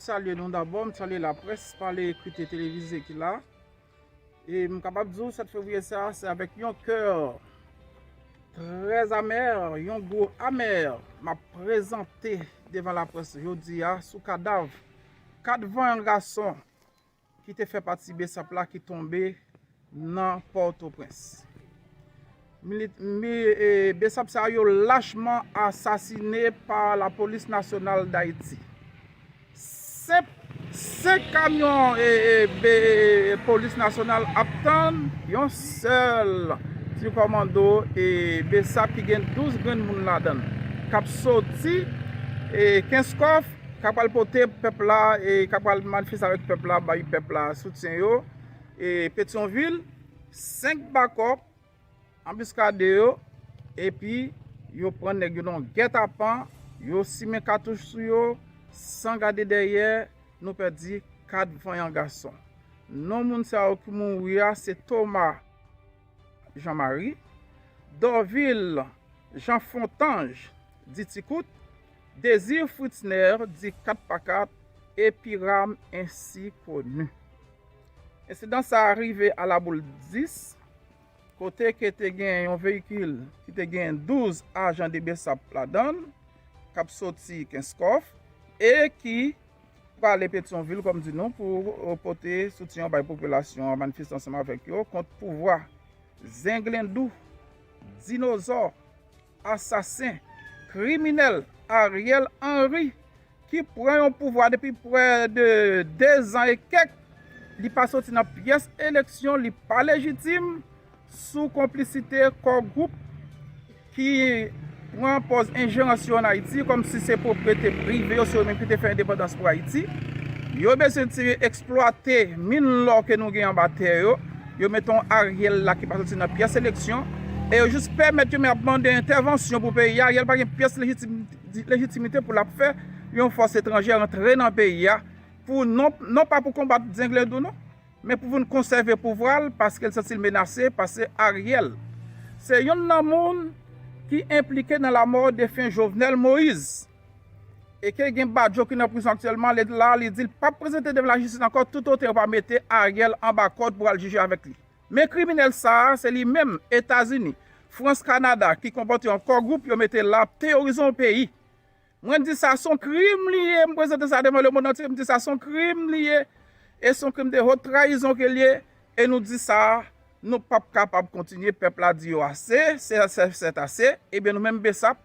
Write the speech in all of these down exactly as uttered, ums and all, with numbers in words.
Salye nou dabò, m salye laprès, pale, ekrite, televize ki la. E m kapab di w, sèt fevriye sa a, se avèk yon kè trè amè, yon gou amè, m ap prezante devan laprès jodi a sou kadav kat vanyan gason ki te fè pati BSAP la ki tonbe nan Pòtoprens. Milit, mi, e, BSAP sa yo lachman asasine pa Lapolis Nasyonal Dayiti. Senp, senk kamyon e, e, be, e, Polis Nasyonal ap tann yon sèl ti kòmando e BSAP ki gen douz grenn moun ladan l k ap soti e Kenskòf k ap pral pote pèp la e k ap pral manifeste avèk pèp la, bay pèp la soutyen yo. E Petyonvil, senk bakòp anbiskade yo, epi yo pran nèg yo nan gètapan, yo simen katouch sou yo, san gade dèyè, nou pèdi kat vanyan gason. Non moun sa yo ki mouri a, se Thomas Jean Marie, Dorvil Jean Fontange, di Ti Kout, Désir Fritzner, di Kat pa Kat, e Piram ensi koni. Ensidan sa a rive a Laboul dis, kote ke te gen yon veyikil ki te gen douz ajan de BSAP ladan l, k ap soti Kenskòf, e ki prale Petyonvil, kòm di nou, pou, euh, pote soutyen bay popilasyon an, manifeste ansanm avèk yo kont pouvwa zenglendou, dinozò, asasen, kriminèl Ariel Henry, ki pran yon pouvwa depi prè de de zan e kèk. Li pa soti nan pyès eleksyon, li pa lejitim, sou konplisite kò gwoup ki pran pòz enjerans yo ann Ayiti, kòmsi se pwopriyete prive yo, se yo menm ki te fè endepandans pou Ayiti. Yo bezwen ti eksplwate min lò ke nou gen anba tè yo. Yo mete yon Ariel la ki pa soti nan pyès eleksyon. E yo jis pèmèt yo menm ap mande entèvansyon pou peyi a. Ariel pa gen pyès lejitim-, lejitimite pou l ap fè yon fòs etranjè rantre nan peyi a. Pou non, non pa pou konbat zenglendou, non. Men pou vin konsève pouvwa l, paske l santi l menase, paske Ariel se yonn nan moun ki enplike nan lanmò defen Jovenel Moïse. E ke gen Badjo ki nan prizon aktyèlman, li la, li di l p ap prezante devan lajistis ankò, toutotan yo pa mete Ariel anba kòd pou al jije avèk li. Men kriminèl sa a, se li menm, Etazini, Frans, Kanada, ki konpòte yon kò gwoup, yo mete l la, ap teyorize yon peyi. Mwen di sa se yon krim li ye, m prezante sa devan lemonn antye, m di sa se yon krim li ye, e se yon krim de haute trahison ke l ye, e nou di sa, nou p ap kapab kontinye, pèp la di yo ase, se, se, sètase, ebyen nou menm BSAP,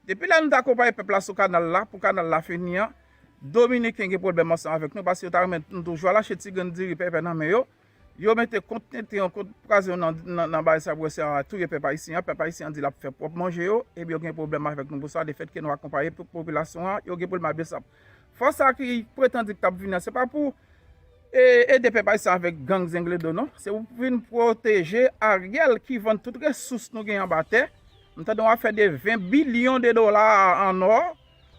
depi lè nou t akonpaye pèp la sou kanal la, pou kanal la fini an, Dominiken gen pwoblèm ansanm avèk nou, paske yo ta renmen nou toujou al achte ti grenn diri pèpè nan men yo, yo mete kont tenten yo, kont kraze yo nan, nan, nan bagay sa pou wè si y a touye pèp ayisyen an. Pèp ayisyen an di l ap fè pwòp manje yo, ebyen yo gen pwoblèm avèk nou pou sa, lefètke nou akonpaye po-, popilasyon an, yo gen pwoblèm ak BSAP. Fòs sa ki pretann di k t ap vini an, se pa pou e, ede pèp ayisyen avèk gang zenglendou, non. Se pou vin pwoteje Ariel ki vann tout resous nou gen anba tè. M tande yon afè de ven bilyon de dola an nò,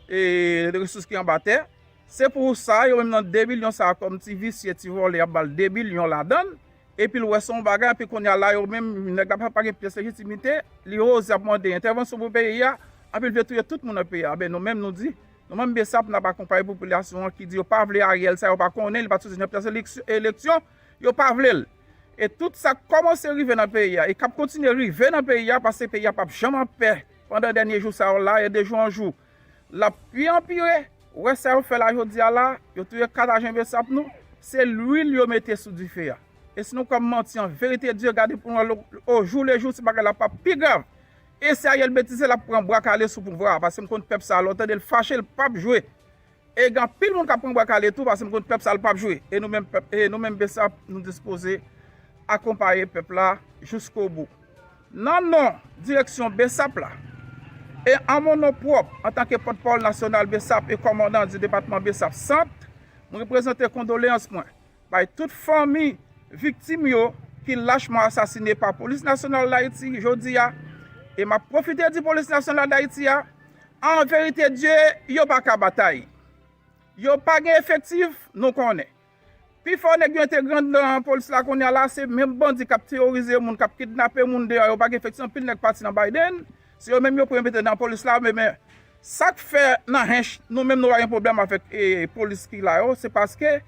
e, de resous ki anba tè. Se pou sa, yo menm nan de bilyon sa a, kòm ti visye, ti vòlè, y ap ba l de bilyon ladan l. Epi l wè se yon bagay, epi kounye a la, yo menm, nèg la pa, pa gen pyès lejitimite, li oze ap mande entèvansyon pou peyi a, epi l vle touye tout moun nan peyi a. Ben, nou menm, nou di, nou menm BSAP, n ap akonpaye popilasyon an ki di yo pa vle Ariel sa, yo pa konnen, li pa t soti nan pyès eleksyon, eleksyon, yo pa vle l. E tout sa k kòmanse rive nan peyi a, e k ap kontinye rive nan peyi a, paske peyi a p ap janm anpè pandan dènye jou sa yo la, e de jou an jou, l ap pi anpire. Wè sa yo fè la jodi a la, yo touye kat ajan BSAP nou, se lwil yo mete sou dife a. E si nou kwè m manti, an verite Dye, gade pou nou wè lo-, o jou le jou, si bagay la p ap pi grav. E si Ariel betize, l ap pran bwa kale sou pouvwa a, paske m konn pèp sa a, lè w tande l fache, l p ap jwe. E gen anpil moun k ap pran bwa kale tou, paske m konn pèp sa a, l p ap jwe. E nou menm pèp, e nou menm BSAP, nou dispoze akonpaye pèp la jiskobou. Nan non direksyon BSAP la, e an mon non pwòp, antanke pòtpawòl nasyonal BSAP e kòmandan di depatman BSAP Sant, mwen prezante kondoleyans mwen bay tout fanmi viktim yo ki lachman asasine pa Polis Nasyonal Dayiti jodi a. E m ap pwofite di Polis Nasyonal Dayiti a, an verite Dye, yo pa ka batay. Yo pa gen efektif, nou konnen. Pifò nèg yo entegre anndan polis la kounye a la, se menm bandi k ap teworize moun, k ap kidnape moun deyò, yo pa gen efektif, anpil nèg pati nan Biden, se yo menm yo pran yo mete nan polis la, men, men, Sa k fè nan Hench, nou menm nou pa gen pwoblèm avèk e, polis ki la yo, se paske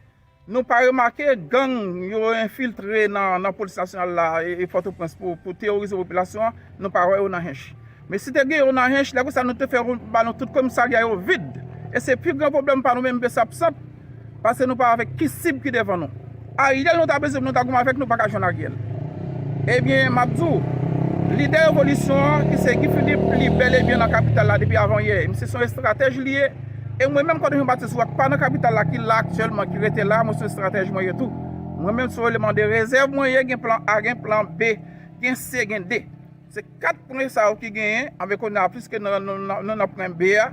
nou pa remake gang yo enfiltre nan, nan polis nasyonal la e, e Pòtoprens pou, pou teworize popilasyon an, nou pa wè yo nan Hench. Men si te gen yo nan Hench, lè konsa nou te fè ba nou tout komisarya yo vid. E se pi gran pwoblèm pa nou menm Besap Sant, paske nou pa avèk ki sib ki devan nou. Ariel nou ta bezwen, nou ta goumen avèk, nou pa ka jwenn Ariel. Ebyen, m ap di w, lidè revolisyon an, ki se Guy Philippe, li bèl e byen nan kapital la depi avan yè. Misye se yon estratèj li ye. E mwen menm, Kòdonn Jean Baptiste Rock, pa nan kapital la, ki la aktyèlman, ki rete la, mwen se yon estratèj mwen ye tou. Mwen menm, se yon eleman de rezèv mwen ye, gen plan A, gen plan B, gen C, gen D. Se kat pwen sa yo ki genyen, anben kounye a, piske nou, nou, nou, nou nan pwen B a,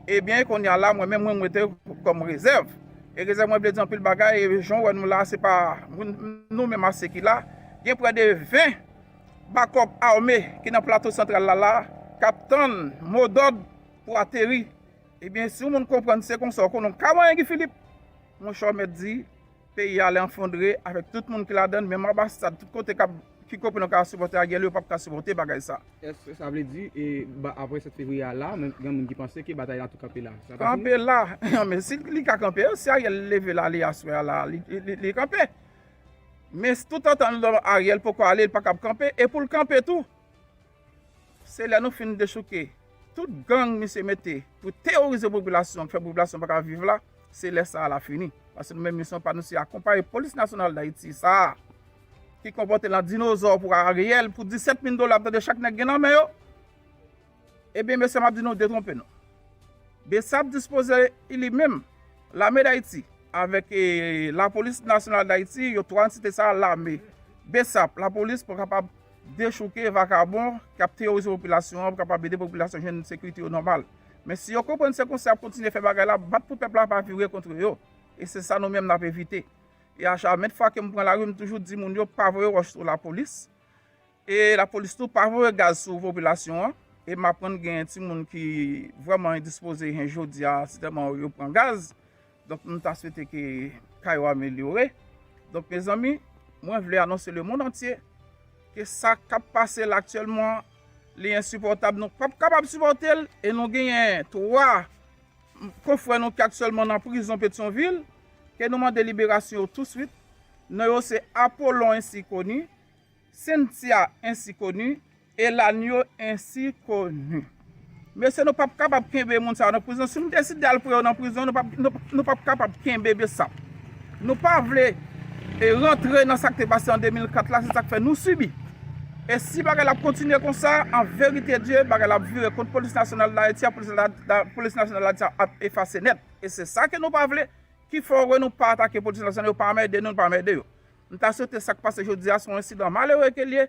ebyen, kounye a la, mwen menm, mwen, mwen rete kòm rezèv. E rezèv mwen vle di anpil bagay, e jan w wè nou la, se pa nou, nou menm ase ki la. Gen prè de ven bakòp ame ki nan Plato Santral la, la, k ap tann modòd pou ateri. Ebyen, si yon moun konprann se konsa, w konnen w ka manyen Guy Philippe, monchè, w mèt di, peyi a al efondre avèk tout moun ki ladan l, menm anbasad, tout kote k ap, ki konprann yo ka sipòte Ariel, yo p ap ka sipòte bagay sa. Èske sa vle di, e, ba, apre sèt fevriye a la, men gen moun ki panse ke batay la tou kanpe la? Sa pa fini? Kanpe la. Men si li ka kanpe, si Ariel leve la, li aswè a la, li, li, li, li kanpe. Men toutotan Ariel poko ale, li pa kab kanpe. E pou l kanpe tou, se lè nou fin dechouke tout gang misye mete pou teworize popilasyon, fè popilasyon pa ka viv la, se lè sa a l ap fini. Paske nou menm misyon pa nou se akonpaye polis nasyonal Dayiti sa a, ki konpòte l an dinozò pou Ariel, pou disèt mil dola, ap tande chak nèg gen nan men yo. Ebyen, mesye, m ap di nou, detwonpe nou. Besap dispoze li menm, Lame Dayiti, avèk, e, Lapolis Nasyonal Dayiti, yo twa antite sa a, lame, Besap, lapolis, pou kapab dechouke vakabon k ap teworize popilasyon an, pou kapab ede popilasyon jwenn sekirite yo nòmal. Men si yo konprann se konsa y ap kontinye fè bagay la, bat pou pèp la pa vire kont yo. E se sa nou menm n ap evite. E a chak mèt fwa ke m pran lari, m toujou di moun yo pa voye wòch sou lapolis. E lapolis tou pa voye gaz sou popilasyon an. E m aprann gen timoun ki vrèman endispoze, hen, jodi a, sitèlman yo pran gaz. Donk, m ta swete ke ka yo amelyore. Donk, mezanmi, mwen vle anonse lemonn antye ke sa k ap pase la aktyèlman, li ensipòtab. Nou p ap kapab sipòte l. E nou genyen twa konfrè nou ki aktyèlman nan prizon Petyonvil, ke nou mande liberasyon yo touswit. Non yo se Apolon ensi koni, Cynthia ensi koni, e Lanio ensi koni. Mesye, nou p ap kapab kenbe moun sa yo nan prizon. Si nou deside al pran yo nan prizon, nou p ap, nou, nou p ap kapab kenbe Besap. Nou pa vle, e, rantre nan sa k te pase an de mil kat la, se sa k fè nou sibi. E si bagay la ap kontinye konsa, an verite Dye, bagay la ap vire kont Polis Nasyonal Dayiti a, Polis la, la, Polis Nasyonal Dayiti a ap efase nèt. E se sa ke nou pa vle, ki fè w wè nou pa atake Polis Nasyonal, yo pa anmède nou, nou pa anmède yo. M ta swete sa k pase jodi a se yon ensidan malere ke l ye.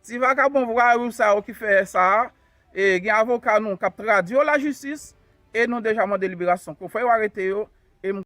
Ti vakabon vwayou sa yo ki fè sa a, e gen avoka nou k ap tradui yo lajistis, e nou deja mande liberasyon konfrè yo arete yo, e m